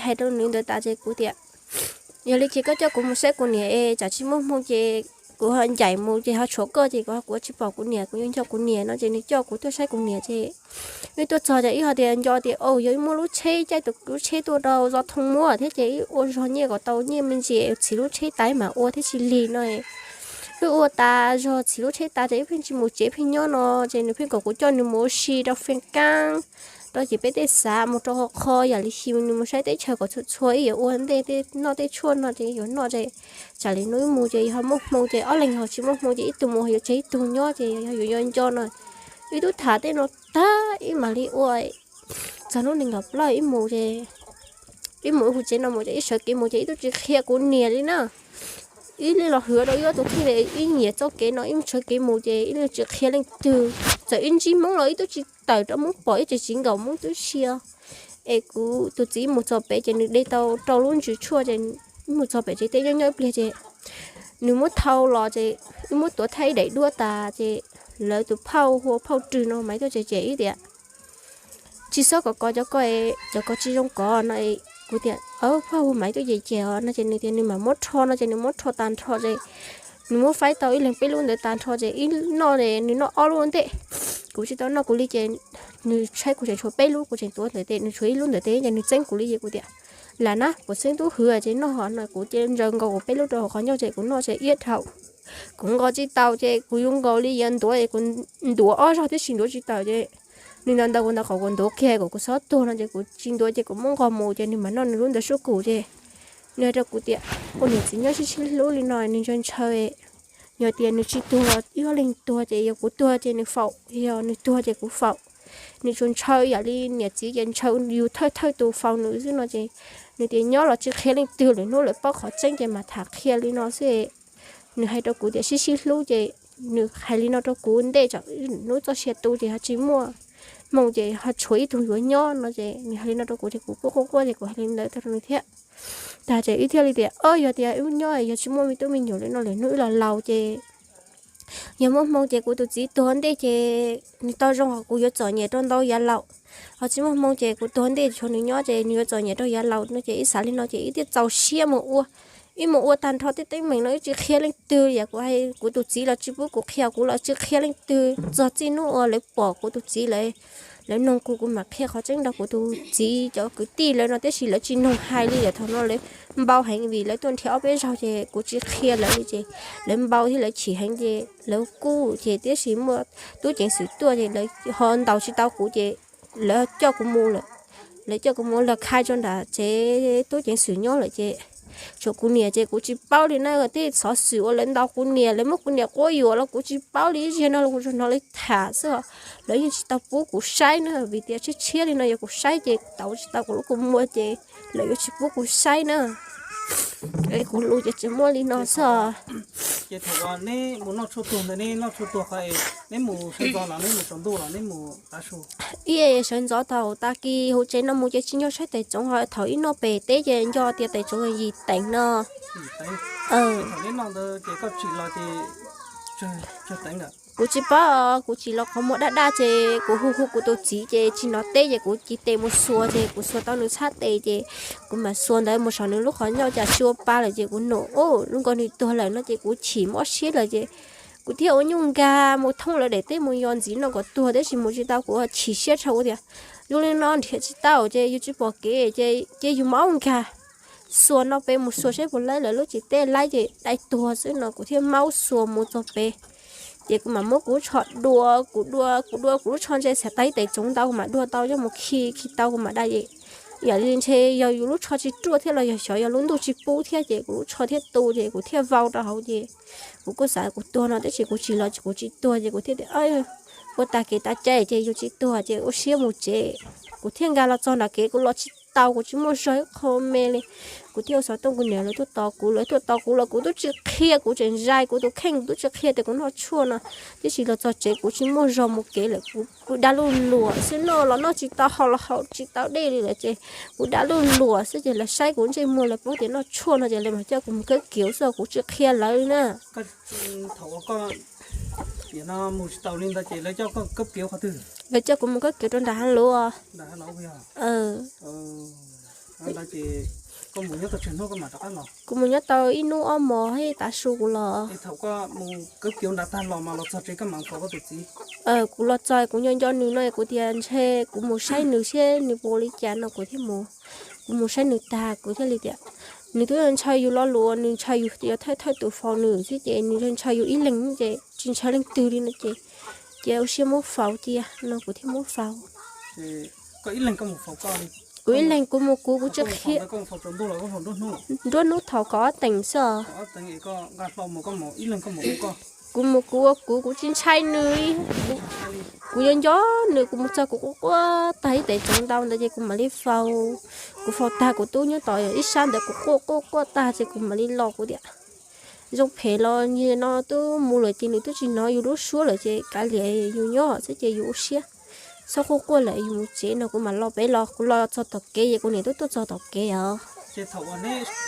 Hais rau nws ntawd tas ces kuv tias, yog li ces koj coj kuv mus saib kuv niam es tsam tsis muaj hmoo ces kuv ho ncaim mus ces ho tshuav koj ces kuv ho kuv tsis pom kuv niam, kuv yuav nco kuv niam no ces nws coj kuv tuaj saib kuv niam ces wb tuaj txog ces wb ho tias nco tias, o, yog wb muab lub tsheb, caij tus lub tsheb tuaj rau zos thoo muab thiab ces wb ua zog nyiaj kom tau nyiaj me ntsis, txhiv lub tsheb tas mam ua thiab tsis lig no. Wb ua tas zog txhiv lub tsheb tas ces wb pheej tsis mus tsev pheej nyob no ces nws pheej kom kuv coj nws mus ua si rau Feej Kaab, rau ces peb tej xav mus rau qhov qho yam li xyov nws mus saib teb chaws kom txhua txhua ib yam ua ntej tej noj tej tshuaj no ces yuav noj ces tsam li hnub wb mus ces yog ho muaj hmoo ces ob leeg ho tsis muaj hmoo ces ib tug mus yuav tseg ib tug nyob ces yog yuav nco no. Wb twb tham tej no tag wb mam li ua, txog hnub nees nkaum plaub wb mus ces wb mus wb hu tsev no mus ces wb sawv kev mus ces wb twb tsis qhia kuv niam li na. Wb li los hwm rau wb ob tug thiaj li wb nyiam txoj kev no wb sawv kev mus ces wb li tsis qhia leej twg. Txawm wb ntsib Hmoob los wb twb tsis tawm rau Hmoob pom, wb tsis nkaum Hmoob twb sia. Es kuv tus txiv mus txog pem ces nws de tau rau lub ntsws tshuaj ces wb mus txog pem tsev teb nyob nyob ib pliag ces nws muab thau los ces wb muab tuav thaij ib daim duab tas ces lawv tus phauj hu ua phauj Rwg no mas tuaj ces ces wb tias, tsis txhob kov kov cov ko, cov ko tsis zoo kov no. Kuv tias, phauj hu mas tuaj ces ces os no ces nws tias nws mam muab rho no ces nws muab rho tag nrho ces nws muab faib tau ib leeg peb lub ntawd tag nrho ces wb noj ces nws noj ob lub ua ntej, kuv tsis tau noj kuv li ces nws tshaib kuv tseem tshuav peb lub, kuv tseem tuav ntawm tes, nws tshuav ib lub ntawm tes ces nws txeeb kuv li ces kuv tias, lam na, kuv xeeb tub hwv ces noj ho no. Kuv ces ntsaws nkaus kuv peb lub rau hauv qhov ncauj ces kuv noj ces iab dhau, kuv nqos tsis tau ces kuv yuav nkaus li yuav ntuav es kuv ntuav ob zaug tib si ntuav tsis tawm ces nws ntaus ntaus kuv ntawd kom kuv ntuav kiag kom kuv txhob tuag no ces kuv tsis ntuav ces kuv muab nqos mus ces nws mam noj nws lub ntawd sub kus ces nws hais rau kuv tias, ua niam txiv nyob sib sib hlub li no nws ntshaw ntshaw, yog tias nws tsis tuag wb ob leeg tuag ces yog kuv tuag ces nws faus, yog nws tuag ces kuv faus. Nws tsuas ntshaw yam li niam txiv ces ntshaw yus thawj thawj tus faus nws xwb no ces nws tias nyob los tsis qhia leej twg, lwm hnub lawv paub qhov tseeb ces mam tham qhia li no xwb. Nws hais rau kuv tias sib sib hlub ces nws hais li no rau kuv ntej tsam hnub txoj sia tu ces ho tsis muaj hmoo ces ho tshuav ib tug yuav nyob no ces nws hais li no rau kuv ces kuv quaj quaj quaj ces kuv hais li ntawd rau nws thiab. Tag ces wb thiaj li tias, o, yog tias wb nyob yog tsis muaj me tub me nyuam li no lwm hnub wb los laus ces yog muaj hmoo ces kuv tus txiv tuag ntej ces nws tau zoo ho kuv yuav txom nyem rau ntau yav laus, ho tsis muaj hmoo ces kuv tuag ntej tshuav nws nyob ces nws yuav txom nyem rau yav laus no ces wb xav li no ces wb thiaj txaus siab mus ua. Wb mus ua tag nrho tej teeb meem no wb tsis qhia leej twg, yam kuv hais kuv tus txiv los tsis pub kuv qhia, kuv los tsis qhia leej twg. Txog txij hnub uas lawv pom kuv tus txiv lawv, lawv noog kuv kuv mam qhia qhov tseeb rau kuv tus txiv cov kwv tij lawv no, tiam sis lawv tsis noog hais li. Yam thaum no lawv npau heev vim lawv tuaj nrhiav ob peb zaug ces kuv tsis qhia lawv li ces lawv npau thiab lawv chim heev ces lawv kub ces tiam sis muaj tub ceev xwm tuaj ces lawv ho ntaus tsis tau kuv ces lawv coj kuv mus lawm. Lawv coj kuv mus los khai rau nram tsev tub ceev xwm nyob lawm ces tshuav kuv niam ces kuv tsis paub li na. Tej xov xwm uas lawv ntaus kuv niam, lawv muab kuv niam quab yuam los kuv tsis paub li, ib zaug no los kuv tsuas hnov lawv tham xwb os. Lawv yeej tsis tau pub kuv saib na, vim tias tshiab tshiab li no yog kuv saib ces tau tsis tau kuv lub kua muag ces lawv yuav tsis pub kuv saib na. Kuv lus ces tsis muaj li no xwb os. Ces thaum uas neb mus noj tshuaj tuag ntawd, neb noj tshuaj tuag qhov es neb mus sawv ntxov los neb mus tsaus ntuj los neb mus tav su? Ib sawv ntxov thaum tag kis hu tsev no mus ces tsis nco saib tais tsoov, ho thaum ib noj pem teb ces nco tias tais tsoov yim teev no. Thaum neb noj ntawd ces koj tsim los ces tsawg teev lawm? Kuv tsis paub, kuv tsim los qhov muag daj daj ces kuv hu hu kuv tus txiv ces tsis hnov teb ces kuv ci tes mus xuas ces kuv xuas tau nws txhab tes ces kuv mam xuas ntawd mus saum nws lub qhov ncauj cas tsis ua pa lawm ces kuv num, u, lub nkaus nws tuag lawm no ces kuv chim mob siab lawm ces kuv thiaj ua nyuj nkag mus thoob lawv daim teb mus yos ntxiv no kom tuag, tiam sis mus tsis tau. Kuv chim siab tshaj, kuv tias zoo li no nrhiav tsis tau ces yus tsis pom kev ces ces yus maub nkag xuas no pem mus xuas saib puas laib lawv lub tsev teb, laib ces dai tuag xwb no. Kuv thiaj maub xuas mus txog pem ces kuv mam muab kuv lub tsho dua, kuv dua kuv dua kuv lub tsho ntshe xav tau ib tais tsoov ntau kuv mam dua tau coj mus khi, khi tau kuv mam dai ces yam li ntshe yog yus lub tsho tsis ruaj thiab los yog xyov yog lub ntuj tsis pub thiab ces kuv lub tsho thiaj tu ces kuv thiaj vau rau hauv ces kuv kuj xav kuv tuag no tiam sis kuv tsim los kuv tsis tuag ces kuv thiaj tias ua tag kev tag cai ces yus tsis tuag ces ua siab mus tsev. Kuv thiaj nkag los txog nram kev, kuv los tsis tau, kuv tsis muaj zog ib qho me li. Kuv thiaj ua xov tooj kuv niam lawv tuaj tos kuv, lawv tuaj tos kuv los kuv twb tsis qhia, kuv tseem zais kuv tus kheej, kuv twb tsis qhia tias kuv noj tshuaj no. Tiam sis los txog tsev kuv tsis muaj zog mus kev lawm, kuv kuv da luj luam xwb, noj los noj tsis tau, haus los haus tsis tau dej li lawm ces kuv da luj luam xwb ces lawv saib kuv ntsej muag lawv paub tias noj tshuaj no ces lawv mam coj kuv mus kawb kiv xwb, kuv tsis qhia lawv li na. Thaum uas koj mus tsis tau li ntawd ces lawv coj koj kawb kiv qhov twg? Lawv coj kuv mus kawb kiv rau nram hav luv. Nram hav luv. Ces koj mus nyob tau tsawg hnub koj mam rov qab los? Kuv mus nyob tau ib hnub ob hmos thiab tav su kuv los. Thaum koj mus kawb kiv nrad tag los mas los txog tsev koj mam faus koj tus txiv? Kuv los txog kuv nco nco nws no kuv tias ntshe kuv mus saib nws seb nws puas li cas no kuv thiaj mus. Kuv mus saib nws tag kuv thiaj li tias, nws twb ntshaw yus lo lus uas nws ntshaw yus tias yog thawj thawj tus faus nws xwb ces nws ntshaw yus ib leeg ces tsis ntshaw leej twg li no ces, ces ua siab muab faus cia no kuv thiaj muab faus. Kuv ib leeg kuv mus kuv kuv tsis qhia. Nruab hnub thaum kaum ob teev xwb os. Kuv mus kuv ua kuv kuv tsis ntshai nws. Kuv nco nco nws kuv mus txog kuv quaj quaj tag ib tes tsev ntau ntawd ces kuv mam li faus. Kuv faus tag kuv tub nyob tom ib sab ntawd kuv quaj quaj quaj tag ces kuv mam li los kuv tias, zoo phem los nim no twb mus lawm ces nws twb tsis hnov yus lub suab lawm ces kav liam yus nyob xwb ces yus ua siab, txhob quaj quaj lawm yus mus tsev no kuv mam los pem los kuv los txog tom kev ces kuv niam twb tuaj txog tom kev os. Ces thaum uas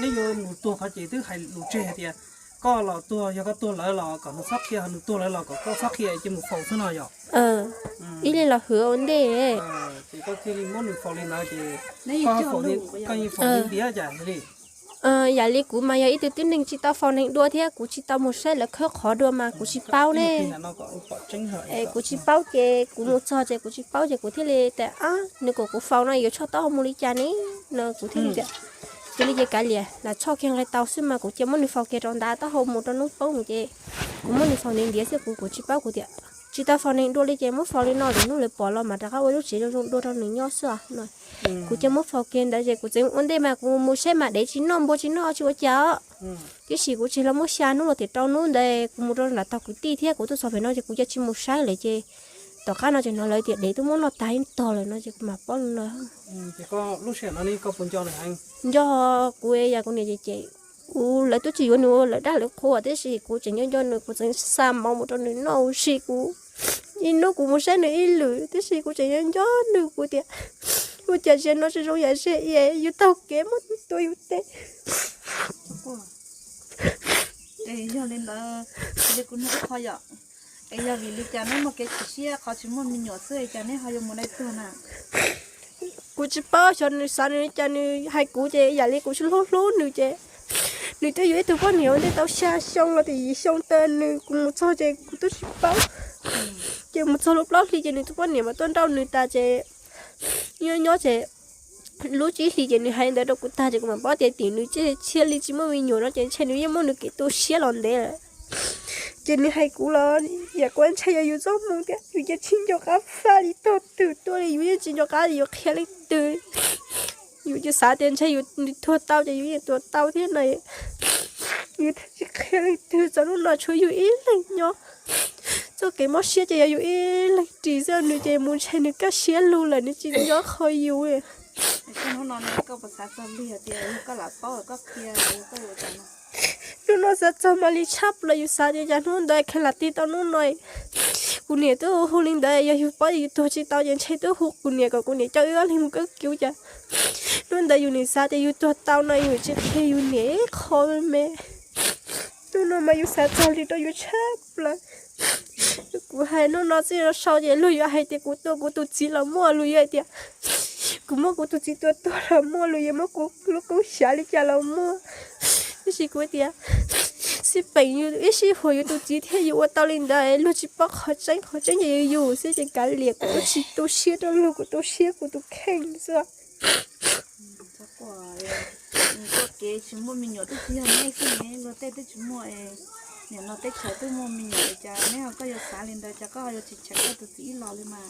neb yuav mus tuag qhov ces twb hais lus tseg hais tias koj los tuag yog koj tuag lawm los kom nws txhob qhia, nws tuag lawm los kom koj txhob qhia ces mus faus xwb no yom? Ib leeg los hwm ua ntej. Ces koj thiaj li muab nws faus li ntawd ces koj yeej faus li ntiav cas li? Yam li kuv mas yog ib tug tib neeg tsis tau faus neeg dua thiab kuv tsis tau mus saib lawv khawb qhov dua mas kuv tsis paub ne. Es kuv tsis paub ces kuv mus txog ces kuv tsis paub ces kuv thiaj li tias, ab, nws kom kuv faus no yuav tsho taub hau mus li cas ne? No kuv thiaj li tias, cia li ces kav liam, lam tshoj kiag nqe tau xwb mas kuv cia muab nws faus kiag rau nrad taub hau mus rau hnub poob ces kuv muab nws faus ntiav ntiav xwb kuv kuv tsis paub kuv tias tsis tau faus neeg dua li ces muab faus li no lwm hnub lawv pom los mas rov qab ua lub tsev zoo zoo dua rau nws nyob xwb os no. Kuv cia muab faus kiag ntawd ces kuv tseem ua ntej mas kuv mus saib mas dev tsis noj npua tsis noj tsis ua cas os. Tiam sis kuv tsis los muab xya hnub los tias rau hnub ntawd kuv mus rau nram tog kwv tij thiab kuv tuaj txog pem no ces kuv cia tsis mus saib lawm ces tom qab no ces hnov lawv tias dev twb muab noj tag ib tog lawm no ces kuv mam paub li no. Ces koj lub sij hawm no koj puas nco nws heev? Nco, kuv yam kuv niam ces ces kuv lawv twb tsis yuav nws ua lawv dab lawv qhua tiam sis kuv tseem nco nco nws kuv tseem xa mov mus rau nws noj ua si kuv ib hnub kuv mus saib nws ib lwm tiam sis kuv tseem nco nco nws kuv tias ua cas ziag no tsis zoo yam ziag es yus taug kev muab tua yus teb. Es yog li ntawd, kuv nug ib qho yom, es yog vim li cas neb muaj kev chim siab qhov tsis muaj me nyuam xwb es cas neb ho yuav mus dai tuag na? Kuv tsis paub xyov nws xav nws li cas nws hais kuv ces yam li kuv tsis hlub hlub nws ces nws twb yuav ib tug poj niam ua ntej tau xya xyoo los tias yim xyoo tas nws kuv mus txog ces kuv twb tsis paub. Ces mus txog lub plaub hlis ces nws tus poj niam mas tuaj nrauj nws tas ces nyob nyob ces lub tsib hlis ces nws hais ntawd rau kuv tag ces kuv mam paub tias tim nws thiaj li tsis muaj me nyuam no ces ntshe nws yeej muab nws kev tu siab los ntev lawm. Ces nws hais kuv los yam kuv ntshai yog yus txoj hmoo thiab yus yeej tsis nco qab faj li tog twg tuaj li yus yeej tsis nco qab li yus qhia leej twg. Yus yeej xav tias ntshe yus tuag tau ces yus yeej tuag tau thiab no. Yus thiaj tsis qhia leej twg txog hnub no tshuav yus ib leeg nyob. Txoj kev mob siab ces yog yus ib leeg ris xwb nws ces mus ntshe nws kaj siab lug lawm nws tsis nco qhov yus. Hnub no xav txog Malis tshaj plaws yus xav tias cas hnub ntawd kheev lam tig tau hnub no. Kuv niam twb hu li ntawd yog yus paub yus tuag tsis tau ces ntshe twb hu kuv niam kom kuv niam coj wb ob leeg mus kawb kiv cas. Hnub ntawd yus nim xav tias yus tuag tau no yus tsis qhia yus niam ib qho me. Hnub no mas yus xav txog li rau yus tshaj plaws. Kuv hais hnub no txij no sau ces luag yuav hais tias kuv tua kuv tus txiv los muaj, luag yuav hais tias kuv muab kuv tus txiv tua tuag los muaj, luag yuav muab kuv lub koob xyav li cas los muaj. Tiam sis kuv tias xij peem yus ib sij huam yus tus txiv thiab yus ua tau li ntawd luag tsis paub qhov tseeb, qhov tseeb ces yus yus xwb ces kav liam kuv twb tsis tu siab rau luag, kuv tu siab kuv tus kheej xwb. Koj kev tsis muaj me nyuam twb tsis yog nej xwb ne, luag tej twb tsis muaj. Nim no teb chaws twb muaj me nyuam li cas neb ho koj yuav xav li ntawd cas koj ho yuav tsis cheem koj tus txiv ib los li mas.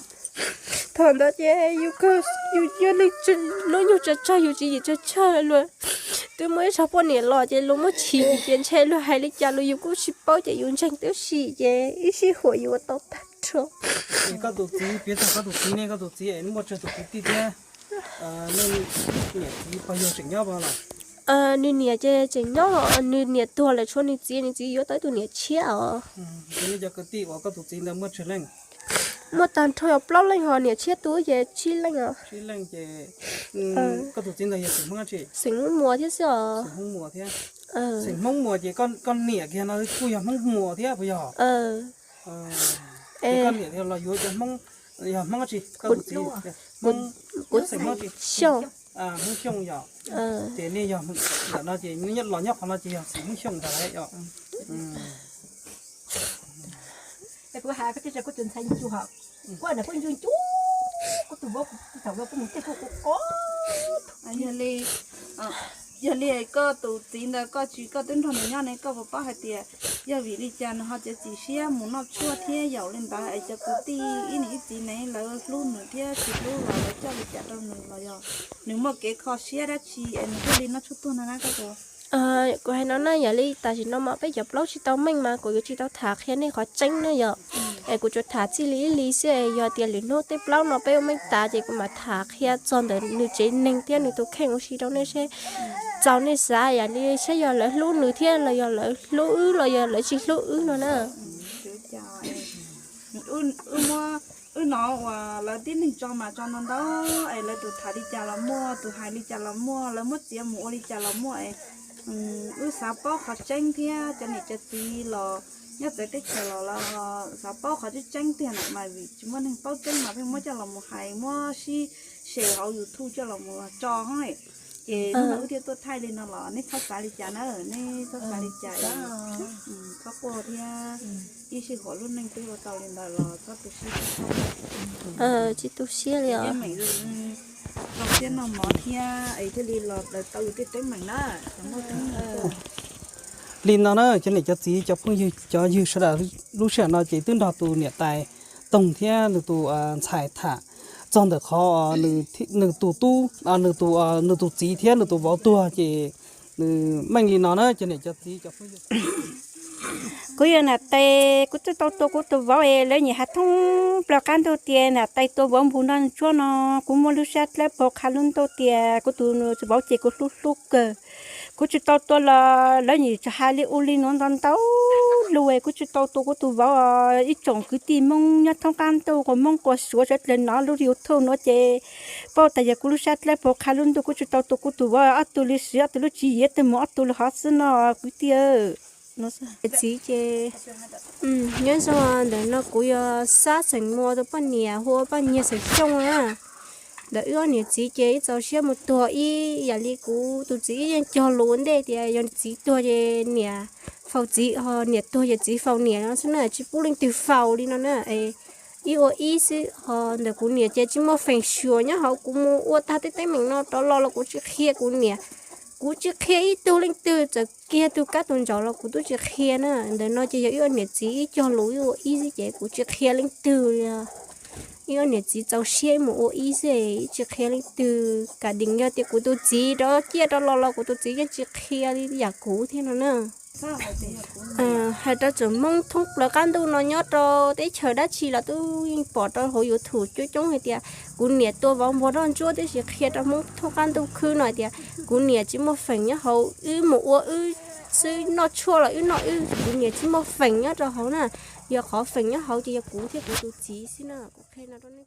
Thaum ntawd ces yus, yus yog neeg hnub nyoog tsawg tsawg yus tswv yim tsawg tsawg luag twb muaj ib tsob poj niam los ces luag muab chim ces ntshe luag hais li cas los yus kuj tsis paub ces yus ntseeg tib si ces ib sij huam yus ua tau tag nrho. Koj tus txiv, piav txog koj tus txiv ne, koj tus txiv muaj tsawg tus kwv tij thiab? Nej niam txiv pog yawg tseem nyob los? Nws niam ces tseem nyob, nws niam tuag lawm tshuav nws txiv, nws txiv yuav tau ib tug niam tshiab os. Cov kwv tij uas koj tus txiv ntawd muaj tsawg leej? Muaj tag nrho plaub leej, ho niam tshiab tus ces tsib leej os. Tsib leej ces koj tus txiv ntawd yog xeem Hmoob tsi? Xeem Hmoob Muas thiab xwb os. Xeem Hmoob Muas thiab. Xeem Hmoob Muas ces koj niam kiag no kuj yog Hmoob Muas thiab puas yog? Koj niam los yuav cov Hmoob, yog Hmoob tsi koj tus txiv? Hmoob, xeem Hmoob tsi? Xyooj. Hmoob Xyooj yom. Ces nej yog ntawm no ces nej los nyob qhov no ces yog xeem Hmoob Xyooj ntag yom. Kuv hais koj tias kuv tus ntxhais ncu hos, kuv na kuj ncu ncu, kuv tus vauv kuv thaum ua kuv mus tej kuj kuv ko. Yog li, yog li koj tus txiv ntawd koj tsis, koj twb nrog nws nyob ne, koj puas paub hais tias yog vim li cas nws ho txiav txim siab mus noj tshuaj thiab yaum li ntawd es cov kwv tij ib niam ib txiv ne lawv hlub nws thiab tsis hlub los lawv coj li cas rau nws los yog nws muaj kev kho siab dab tsi es nws thiaj li noj tshuaj tuag no na koj tus? Kuv hais no na, yog li tam sim no mas peb cov plaub tsis tau meej mas kuv yuav tsis tau tham qhia nej qhov tseeb na yom. Es kuv tsuas tham txij li ib li xwb, yog tias lwm hnub tej plaub no peb ua meej tas ces kuv mam tham qhia txog ntawm nws tsev neeg thiab nws tus kheej ua si rau nej seb, txaus nej xav yam li seb yog lawv hlub nws thiab los yog lawv hlub wb los yog lawv tsis hlub wb no na. Wb no uas lawv tib neeg tso mas tso ntau ntau, es lawv tus tham li cas los muaj, tus hais li cas los muaj, lawv muab txiav mus ua li cas los muaj es wb xav paub qhov tseeb thiab cov niam cov txiv los nyob txawv teb chaws los lawv xav paub qhov tseeb tseeb tiag na mas vim tsis muaj neeg paub tseeb mas pheej muab coj los mus hais muab sib share hauv YouTube coj los mus tso hos. Ces hnub no wb thiaj tuaj thaij li no los nej txhob xav li cas na, nej txhob xav li cas, txhob quaj thiab, ib sij huam lub neej twb ua tau li ntawd los txhob tu siab. Tsis tu siab li os. Rau siab noj mov thiab es thiaj li los daws tau yus tej teeb meem na. Li no na cov niam cov txiv cov phooj ywg, cov ywg sawv daws, lub sij hawm no ces twb nrog tus niam tais Toog thiab nws tus ntxhais tham txog ntawm qhov nws tus tub, nws tus, nws tus txiv thiab nws tus vauv tuag ces nws meej li no na cov niam cov txiv cov phooj ywg. Kuv yog niam tais, kuv twb tau tua kuv tus vauv es lawv nyiam hais thoob plaws qab ntuj tias niam tais tua vauv npog noj tshuaj no. Kuv muaj lub sab dlawb paug qha lub ntuj tias kuv tus vauv ces kuv hlub hlub kawg. Kuv tsis tau tua los lawv nyiam tso hais li ua li nuav ntau ntau lus es kuv tsis tau tua kuv tus vauv. Ib tsoom kwv tij Hmoob nyob thoob qab ntuj, quas Hmoob quas Suav sawv dlawg nov lub YouTube nuav ces paub tas yog kuv lub sab dlawb paug qha lub ntuj, kuv tsis tau tua kuv tus vauv. Ob tug li siv ob tug lub tswv yim, ob tug mus ob tug li hov xwb no kwv tij. Txiv ces nyob zoo, ntawm no kuv yog Xab xeem Muas tus poj niam hu ua Paj Nyiag xeem Xyooj na. Ntawm wb ob niam txiv ces ib txaus siab mus tuag ib yam li kuv tus txiv ib yeej cog lus ua ntej tias yog txiv tuag ces niam faus txiv, ho niam tuag ces txiv faus niam no xwb na, tsis pub leej twg faus li no na. Ib ua ib xwb, ho ntawm kuv niam ces tsis muaj feem xyuam nyob hauv. Kuv mus ua tag tej teeb meem no rov los los kuv tsis qhia kuv niam, kuv tsis qhia ib tug leej twg, txawm kiag tus kab tus ntsaum los kuv twb tsis qhia na. Ntawm no ces yog wb ob niam txiv ib cog lus wb ua ib xwb ces kuv tsis qhia leej twg li. Wb ob niam txiv txaus siab wb mus ua ib xwb, wb tsis qhia leej twg. Kam dees yog tias kuv tus txiv rov ciaj rov los los kuv tus txiv yeej tsis qhia li yam kuv thiab no na. Hais rau tsoom Hmoob thoob plaws qab ntuj no nyob rau teb chaws dab tsi los twb yeej pom rau hauv YouTube coob coob hais tias kuv niam tua vauv npog noj ntsuab, tiam sis qhia rau Hmoob thoob qab ntuj khwb no hais tias kuv niam tsis muaj feem nyob hauv. Wb mus ua wb xwb, noj tshuaj los wb noj wb, kuv niam tsis muaj feem nyob rau hauv na. Yog qhov feem nyob hauv ces yog kuv thiab kuv tus txiv xwb na. Kuv qhia no rau nej